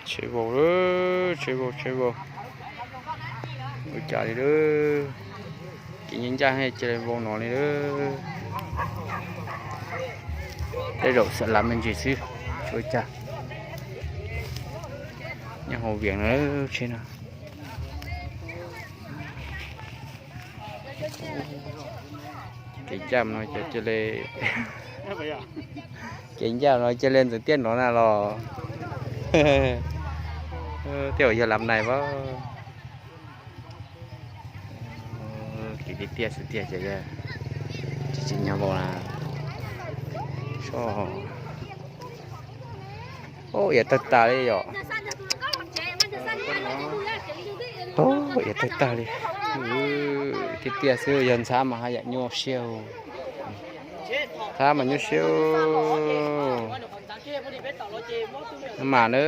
Tsheb vau, tsheb vau, tsheb vau. Ua cas li lawm? Kev ncaj ncaj cia li vau no li lawm. Tej zaum xam lav me ntsis xwb, tsis ua cas. Nyob hauv Vias no tsheb no. Kev ncaj no ces cia li, kev ncaj no cia li ntxeev tiaj no na los. Tej zaum yog lav nais pab. Kev tiaj tiaj xwb tiag ces tsis tsim nyog vau na. Soj, iav tawg tag li yom. Iav tawg tag li. Tiaj tiaj xwb, yog ntxhab mas haj yam nyuaj siab. Ntxhab mas nyuaj siab. Mas na,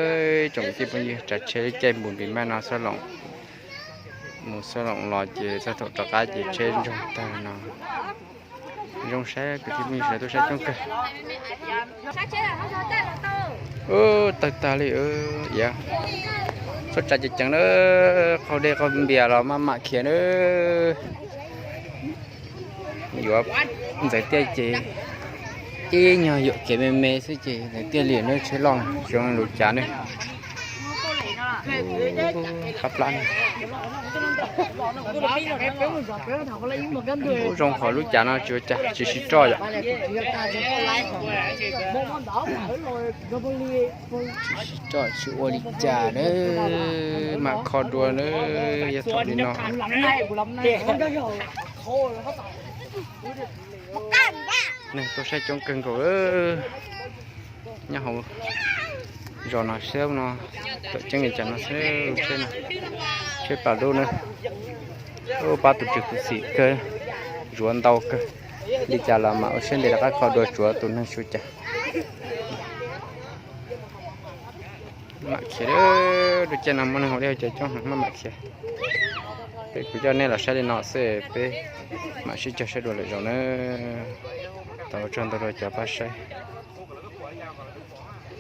tsoom kwv tij phooj ywg, tsav tsheb caij npus npis maj no xab loos, mus xab loos los ces txog thaum rov qab ces tsheb ntsoog tag no. Zoo saib kwv tij phooj ywg sawv daws tub saib coob kawg. Tawg tag li, iav. Txhob tsav ceev ceev na, qaug dej qaug npias los maj mam khiav na. Yuav ntxeev tiaj ces ib nyuag yuam kev me me xwb ces ntxeev tiaj li na, tsheb loj zoo lus cav ne. Qab plab ne. Zoo qhov lub cav no tsis ua cas, tsis sib roj yom. Tsis sib roj tsis ua li cas na, mam kho dua na, yog thaum li no. Neeg tuaj saib coob kawg nkaus nyob hauv zos no xwb no. Tawm ceeb li cas no xwb, tsheb no, tsheb pas dub na. Pab tus tswv khuv xim kawg, zuav ntau kawg. Li cas los mam ua siab ntev rov qab kho dua tsuav tus neeg tsis ua cas. Mam khiav, lub caij no muaj neeg haus dej haus cawv coob heev, maj mam khiav. Peb kuv coj nej los saib li no xwb, peb mam sib cog saib dua lwm zaus na. Thov ua tsaug ntau rau cov pab saib.